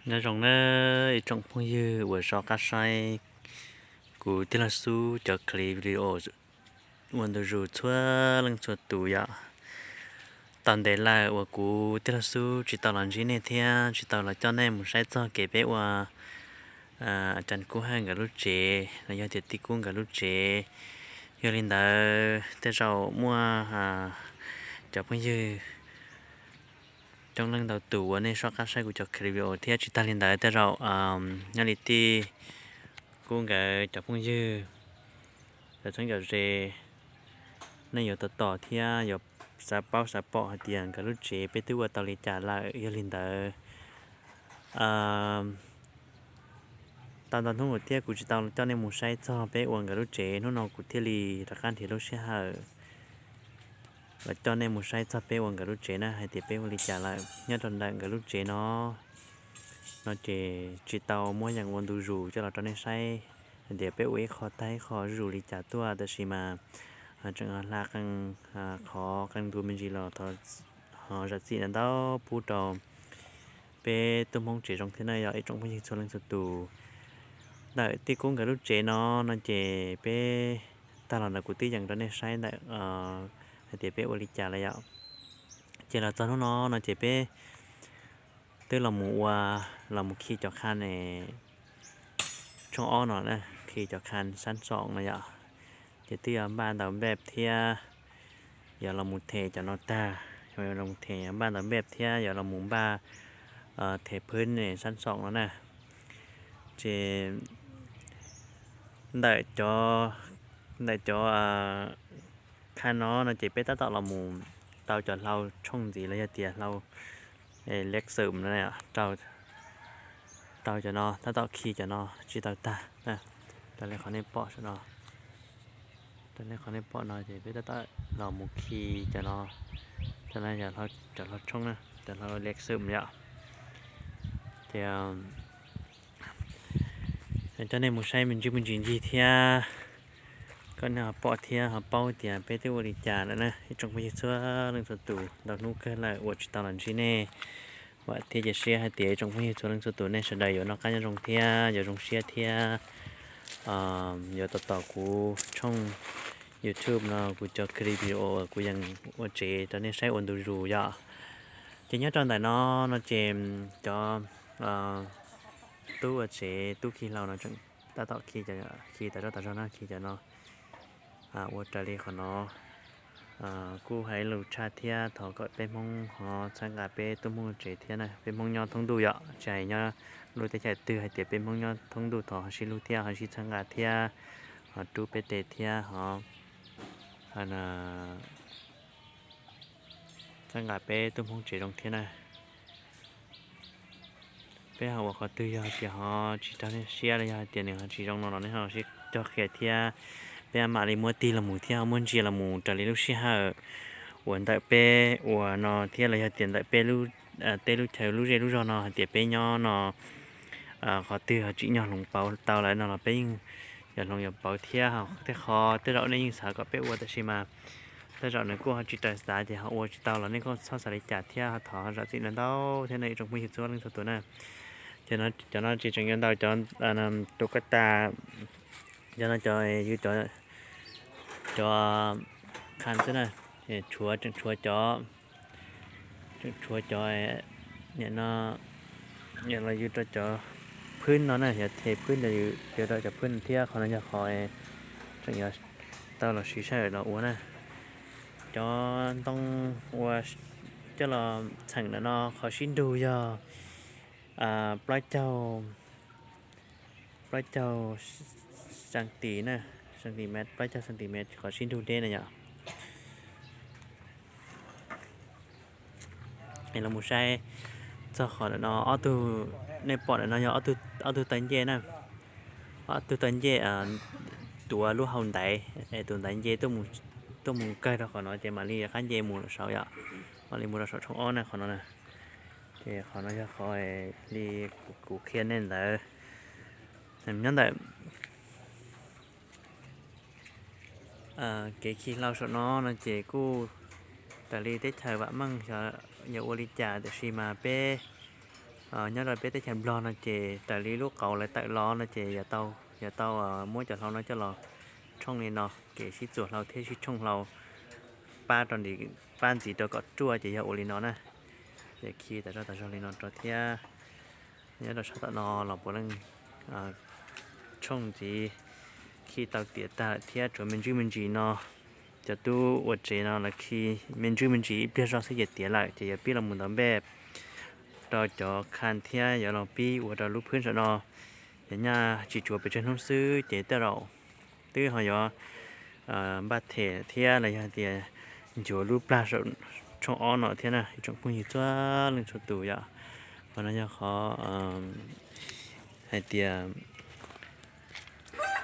Nyob zoo na ib tsoom phooj ywg uas soj qab saib kuv tij laug Xub cov clip video ua ntu zus txhua leej txhua tus yom. Tau ntev lawm uas kuv tij laug Xub tsis tau los ntsib nej thiab tsis tau los coj nej mus saib txog kev peb ua Cas Kub Hawj nkawd lub tsev los yog tias tij Kub nkawd lub tsev. Yog li ntawd tej zaum muaj cov phooj ywg coob leej ntau tus uas nej soj qab saib kuv cov clip video thiab tsis tag li ntawd tej zaum nyob li tij Kub nkawd cov phooj ywg cov txheeb cov ze, nej yuav tos tos thiab yuav xav paub xav pom hais tias nkawd lub tsev peb twb ua tau li cas lawm. Yog li ntawd tau ntau hnub thiab kuv tsis tau coj nej mus saib txog peb ua nkawd lub tsev, hnub no kuv thiaj li rov qab nrhiav lub sij hawm los coj nej mus saib txog peb ua nkawd lub tsev na hais tias peb ua li cas lawm nyob rau ntawm nkawd lub tsev no. No ces tsis tau muab yees ua ntu zus coj los rau nej saib hais tias peb ua ib qho tag ib qho zuj zus li cas tuaj, tab sis mas tseem hla qee qhov qee ntu me ntsis los thov ho zam txim ntau ntau pub rau peb tub Hmoob tsev zoo thiab na yog ib tsoom phooj ywg txhua leej txhua tus. Ntawm tij Kub nkawd lub tsev no, no ces peb tag los ntawm kuv twb yees rau nej saib ntawm hais tias peb ua li cas lawm yom. Ces los txog hnub no no ces peb twb los mus ua, los mus khi cov khas ne, tshooj ob no na, khi cov khas sab xoom no yom. Ces twb yuav npaj ntaus npej thiab yuav los mus them cov no tag, yuav los them npaj ntaus npej thiab yuav los mus npaj them phwb ne sab xoom no na. Ces ntawm cov, ntawm cov khas no no ces peb tab tom los mus tau cov hlau tshooj ntxiv los yog tias hlau leb xwm no, tau cov no tab tom khi cov no tsis tau tag. Raws li qhov nej pom saum no, raws li qhov nej pom no ces peb tab tom los mus khi cov no, cov no yog cov hlau tshooj na, cov hlau leb xwm yom. Ces coj nej mus saib me ntsis me ntsis ncig thiab kom nej ho pom thiab ho paub tias peb twb ua li cas lawm na ib tsoom phooj ywg txhua leej txhua tus. Ntau hnub kawg lawm uas tsis tau los ntsib nej, vam thiab cia siab hais tias ib tsoom phooj ywg txhua leej txhua tus nej sawv daws yuav noj qab nyob zoo thiab yuav zoo siab thiab yuav tos tos kuv tshooj YouTube no kuv cov clip video kuv yeej ua tsev rau nej saib ua ntu zus yom. Ces nyob rau ntawm no no ces cov tub ua tsev tub khi hlau no tseem tab tom khi, khi tas zog tas zog no khi cov no ua raws li qhov no. Kuj hais lus tshaj thiab thov kom peb Hmoob ho txhawb nqa peb tub Hmoob tsev thiab na, peb Hmoob nyob thoob ntuj yom, tsis hais nyob lub teb chaws twg hais tias peb Hmoob nyob thoob ntuj thov ho sib hlub thiab ho sib txhawb nqa thiab ho rub peb tes thiab ho txhawb nqa peb tub Hmoob tsev zoo thiab na. Peb ho ua qhov twg yog hais tias ho tsis raug nej siab los yog hais tias nws ho tsis zoo no los nej ho sib cog qhia thiab peb mam li muab tig los mus thiab ho muab ntsia los mus raws li lub sij hawm uas ntawm peb ua no thiab los yog tias ntawm peb lub teb lub chaw lub zej lub zog no hais tias peb nyob no qhov twg ho tsim nyog hloov pauv tau lawm no los peb yeej yuav hloov yuav pauv thiab. Tej qho tej zaum nej yeej xav kom peb ua tab sis mas tej zaum nws kuj ho tsis raws xav ces ho ua tsis tau los nej kuj txhob xav li cas thiab ho thov zam txim ntau ntau thiab no ib tsoom phooj ywg txhua leej txhua tus na. Ces cov no ces tseem yuav ntaus cov tus koj tas, cov no cov yus cov, cov khas xwb na, tshuav tseem tshuav cov, tseem tshuav cov, nim no los yus rau cov phwb no na, yog them phwb ntawd yus rau cov phwb no thiab qhov no yog qhov tseem yuav tau los siv sij hawm los ua na. Cov ntoo uas coj los txheem ntawm no qhov sib nrug yog plaub caug, plaub caug centimet na, centimet, plaub caug centimet qhov sib nrug deb na yom. Los mus saib txog qhov ntawm no ob tug, nej pom ntawm no yog ob tug taw ncej na, ob tug taw ncej tuav lub hau ntaiv es tus ntaiv nce tuaj mus kawg rau qhov no ces mam li rov qab nce mus lawm saud yom, mam li mus rau saum tshooj ob na qhov no na. Ces qhov no yog qhov li kuv qhia nej ntawd. Nyob ntawm kev khi hlau saum no no ces kuj raws li teb chaws vam meej xyov yuav ua li cas tiam sis mas peb Nyob rau peb teb chaws Nplog no ces raws li lub qauv lawv tawm los no ces yuav tau muab cov hlau no coj los tshooj li no, kev sib txuas hlau thiab sib tshooj hlau pab rau, pab ntxiv rau kom ruaj ces yog ua li no na. Ces khi tas zog tas zog li no rau thiab. Nyob rau sab tom no los puav leej tshooj ntxiv khi tau tiav tag lawm thiab, tsuas me ntsis me ntsis no. Cov tub ua tsev no lawv khi me ntsis me ntsis ib pliag zog xwb ces tiav lawm, ces yuav pib los mus ntaus npej rau cov kha thiab yuav los pib ua rau lub phwb saum no. Yog nyaj tsis tsuav pes tsawg hnub xwb ces tej zaum twb ho yuav npaj them thiab los yog hais tias ncuav lub plag saum tshooj ob no thiab na ib tsoom phooj ywg txhua leej txhua tus yom. Qhov no yog qhov hais tias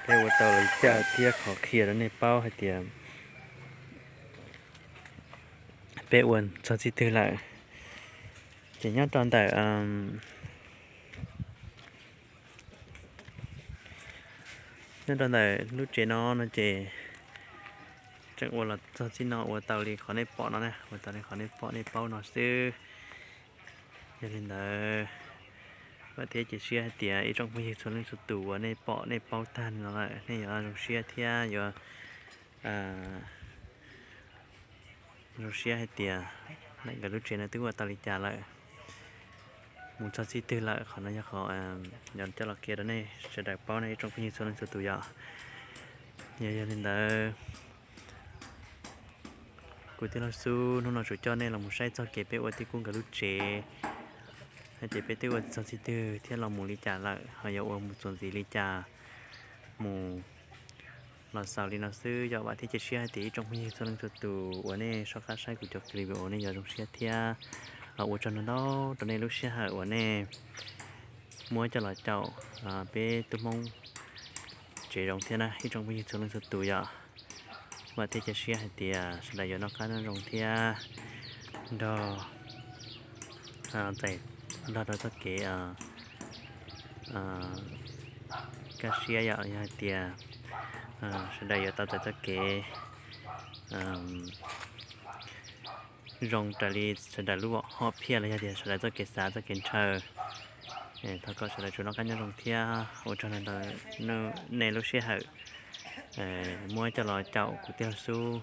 peb ua tau li cas thiab qhov qhia rau nej paub hais tias peb ua txog txij twg lawm. Ces nyob rau ntawm nyob rau ntawm lub tsev no no ces tseem ua los txog txij no ua tau li qhov nej pom no na, ua tau li qhov nej pom nej paub no xwb. Yog li ntawd, vam thiab cia siab hais tias ib tsoom phooj ywg txhua leej txhua tus uas nej pom nej paub tag no lawm nej yuav zoo siab thiab yuav zoo siab hais tias nkawd lub tsev no twb ua tau li cas lawm. Mus txog txij twg lawm, qhov no yog qhov yuav coj los qhia rau nej sawv daws paub nej ib tsoom phooj ywg txhua leej txhua tus yom. Yog, yog li ntawd, kuv tij laug Xub hnub no tsuas coj nej los mus saib txog kev peb ua tij Kub nkawd lub tsev, hais tias peb twb ua txog txij twg thiab los mus li cas lawm, ho yuav ua mus txuas ntxiv li cas mus los xaus li no xwb yom. Vam thiab cia siab hais tias ib tsoom phooj ywg txhua leej txhua tus uas nej soj qab saib kuv cov clip uas nej yuav zoo siab thiab los ua tsaug ntau ntau rau nej lub sij hawm uas nej muab coj los caum peb tub Hmoob tsev zoo thiab na ib tsoom phooj ywg txhua leej txhua tus yom. Vam thiab cia siab hais tias sawv daws yuav noj qab nyob zoo thiab nrog txais nrog rau txoj kev kaj siab yom. Yog hais tias sawv daws yuav tau txais txoj kev zoo raws li sawv daws lub hom phiaj los yog tias sawv daws txoj kev xav txoj kev ntshaw. Thov kom sawv daws tsuas noj qab nyob zoo thiab ua tsaug ntau ntau nej lub sij hawm muab coj los caum kuv tij laug Xub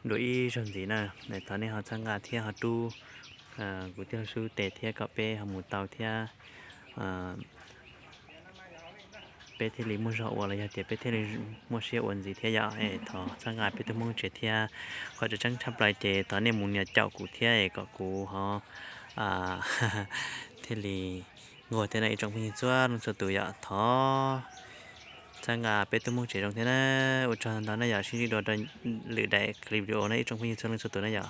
dua ib zaug ntxiv na. Thov nej ho txhawb nqa thiab ho rub kuv tij laug Xub tes thiab kom peb ho mus tau thiab peb thiaj li muaj zog ua los yog tias peb thiaj li muaj siab ua ntxiv thiab yom. Es thov txhawb nqa peb tug Hmoob tsev thiab, qhov tseem ceeb tshaj plaws ces thov nej mus nias caum kuv thiab es kom kuv ho thiaj li nquag thiab na ib tsoom phooj ywg txhua leej txhua tus yom. Thov txhawb nqa peb tug Hmoob tsev zoo thiab na. Ua tsaug ntau na yom, sib ntsib dua rau lwm daim clip video na ib tsoom phooj ywg txhua leej txhua tus na yom.